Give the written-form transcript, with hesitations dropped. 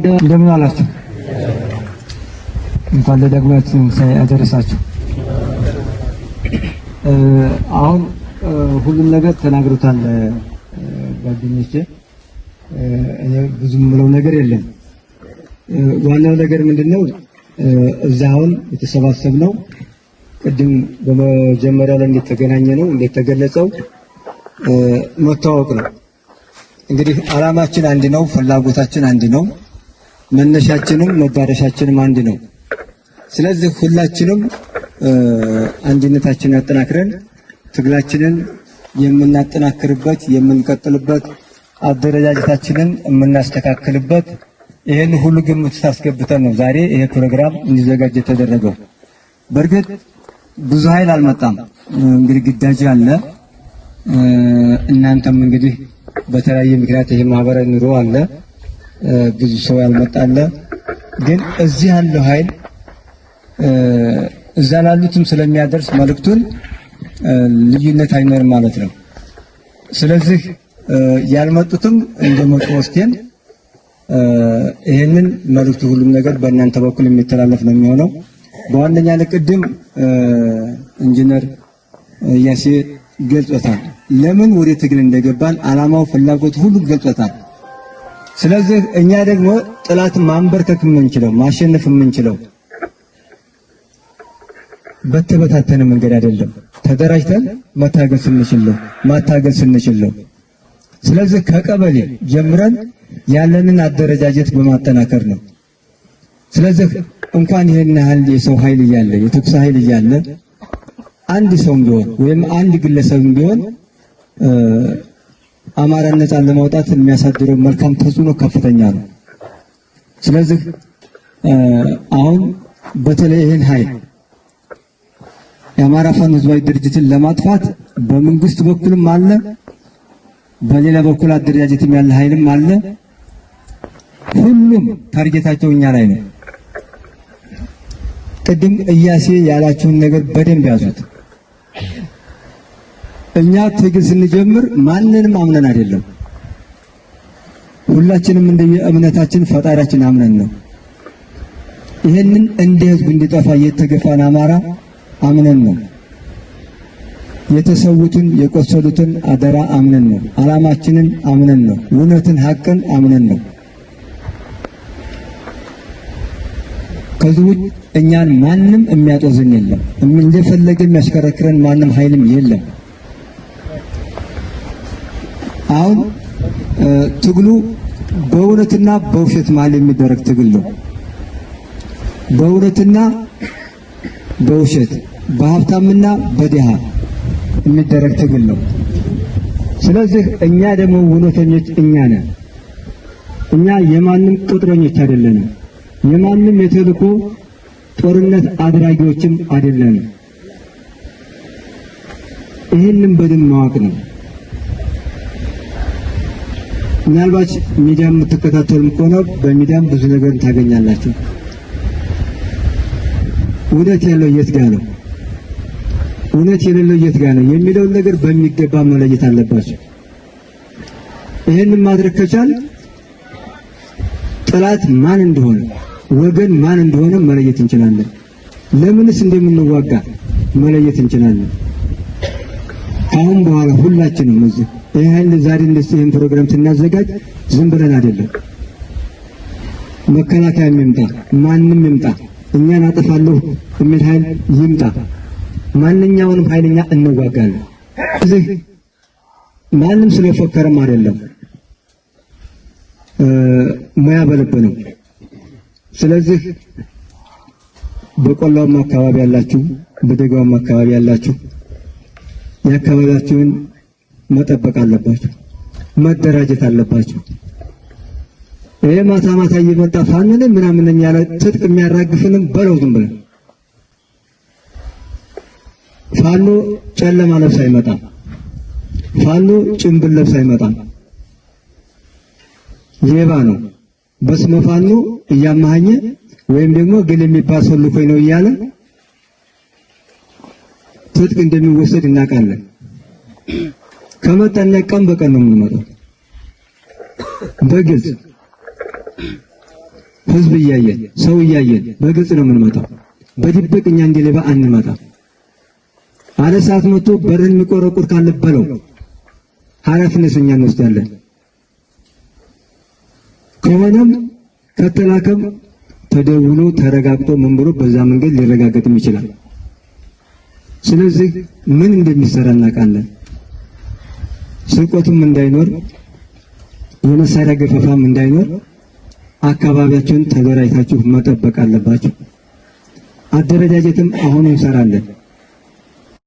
እንደምን አላችሁ? እንኳን ለዳግማዊ ትንሣኤ አደረሳችሁ። አሁን ሁሉም ነገር ተናግሮታል ጓደኞቼ። እኔ ብዙ የምለው ነገር የለም። ዋናው ነገር ምንድነው? እዛ አሁን የተሰባሰብነው ቅድም በመጀመሪያ ላይ እንደተገናኘ ነው እንደተገለጸው መተዋወቅ ነው። እንግዲህ አላማችን አንድ ነው፣ ፍላጎታችን አንድ ነው፣ መነሻችንም መዳረሻችንም አንድ ነው። ስለዚህ ሁላችንም አንድነታችንን አጠናክረን ትግላችንን የምናጠናክርበት የምንቀጥልበት አደረጃጀታችንን የምናስተካክልበት ይህን ሁሉ ግምት አስገብተን ነው ዛሬ ይሄ ፕሮግራም እንዲዘጋጅ የተደረገው። በእርግጥ ብዙ ኃይል አልመጣም። እንግዲህ ግዳጅ አለ። እናንተም እንግዲህ በተለያየ ምክንያት ይሄ ማህበራዊ ኑሮ አለ፣ ብዙ ሰው ያልመጣ አለ። ግን እዚህ ያለው ኃይል እዛ ላሉትም ስለሚያደርስ መልእክቱን ልዩነት አይኖርም ማለት ነው። ስለዚህ ያልመጡትም እንደመጡ ወስደን ይህንን መልእክቱ ሁሉም ነገር በእናንተ በኩል የሚተላለፍ ነው የሚሆነው። በዋነኛ ለቅድም ኢንጂነር እያሴ ገልጾታል። ለምን ወደ ትግል እንደገባን አላማው፣ ፍላጎቱ ሁሉ ገልጾታል። ስለዚህ እኛ ደግሞ ጠላት ማንበርከክ የምንችለው ማሸነፍ የምንችለው በተበታተነ መንገድ አይደለም። ተደራጅተን መታገል ስንችል ነው ማታገል ስንችል ነው። ስለዚህ ከቀበሌ ጀምረን ያለንን አደረጃጀት በማጠናከር ነው። ስለዚህ እንኳን ይሄን ያህል የሰው ኃይል እያለ የተኩስ ኃይል እያለ አንድ ሰውም ቢሆን ወይም አንድ ግለሰብም ቢሆን አማራን ነፃ ለማውጣት የሚያሳድረው መልካም ተጽዕኖ ከፍተኛ ነው። ስለዚህ አሁን በተለይ ይህን ኃይል የአማራ ፋኖ ህዝባዊ ድርጅትን ለማጥፋት በመንግስት በኩልም አለ፣ በሌላ በኩል አደረጃጀትም ያለ ኃይልም አለ። ሁሉም ታርጌታቸው እኛ ላይ ነው። ቅድም እያሴ ያላችሁን ነገር በደንብ ያዙት። እኛ ትግል ስንጀምር ማንንም አምነን አይደለም። ሁላችንም እንደየ እምነታችን ፈጣሪያችን አምነን ነው። ይህንን እንደ ህዝብ እንዲጠፋ የተገፋን አማራ አምነን ነው። የተሰዉትን የቆሰሉትን አደራ አምነን ነው። አላማችንን አምነን ነው። እውነትን ሀቅን አምነን ነው። ከዚህ ውጭ እኛን ማንም የሚያጦዝን የለም። እንደፈለገ የሚያሽከረክረን ማንም ኃይልም የለም። አሁን ትግሉ በእውነትና በውሸት መሀል የሚደረግ ትግል ነው። በእውነትና በውሸት በሀብታምና በድሃ የሚደረግ ትግል ነው። ስለዚህ እኛ ደግሞ እውነተኞች እኛ ነን። እኛ የማንም ቅጥረኞች አይደለንም። የማንም የተልእኮ ጦርነት አድራጊዎችም አይደለንም። ይህንን በደንብ ማወቅ ነው። ምናልባት ሚዲያ የምትከታተሉም ከሆነ በሚዲያም ብዙ ነገር ታገኛላችሁ። እውነት ያለው የት ጋ ነው፣ እውነት የሌለው የት ጋ ነው የሚለውን ነገር በሚገባ መለየት አለባቸው። ይህንን ማድረግ ከቻል ጠላት ማን እንደሆነ ወገን ማን እንደሆነ መለየት እንችላለን። ለምንስ እንደምንዋጋ መለየት እንችላለን። ከአሁን በኋላ ሁላችንም እዚህ ይህን ዛሬ እንደዚህ ይህን ፕሮግራም ስናዘጋጅ ዝም ብለን አይደለም። መከላከያ ይምጣ፣ ማንም ይምጣ፣ እኛን አጠፋለሁ የሚል ኃይል ይምጣ፣ ማንኛውንም ኃይለኛ እንዋጋለን። እዚህ ማንም ስለፎከረም አይደለም፣ ሙያ በልብ ነው። ስለዚህ በቆላውም አካባቢ ያላችሁ፣ በደጋውም አካባቢ ያላችሁ የአካባቢያችሁን መጠበቅ አለባችሁ፣ መደራጀት አለባችሁ። ይሄ ማታ ማታ እየመጣ ፋኖ ነኝ ምናምን ነኝ ያለ ትጥቅ የሚያራግፍንም በለው ዝም ብለን። ፋኖ ጨለማ ለብስ አይመጣም። ፋኖ ጭንብል ለብስ አይመጣም። ሌባ ነው። በስመ ፋኖ እያማሃኘ ወይም ደግሞ ግል የሚባል ሰው ልኮኝ ነው እያለ ትጥቅ እንደሚወሰድ እናውቃለን። ከመጣና ቀን በቀን ነው የምንመጣው በግልጽ። ህዝብ እያየን ሰው እያየን በግልጽ ነው የምንመጣው። በድብቅ እኛ እንደ ሌባ አንመጣም። አለ ሰዓት መጥቶ በርን የሚቆረቁር ካለ በለው፣ ኃላፊነት እኛ እንወስዳለን። ከሆነም ከተላከም ተደውሎ ተረጋግጦ ምን ብሎ በዛ መንገድ ሊረጋገጥም ይችላል። ስለዚህ ምን እንደሚሰራ እናውቃለን። ስርቆትም እንዳይኖር የመሳሪያ ገፈፋም እንዳይኖር አካባቢያቸውን ተደራጅታችሁ መጠበቅ አለባችሁ። አደረጃጀትም አሁን እንሰራለን።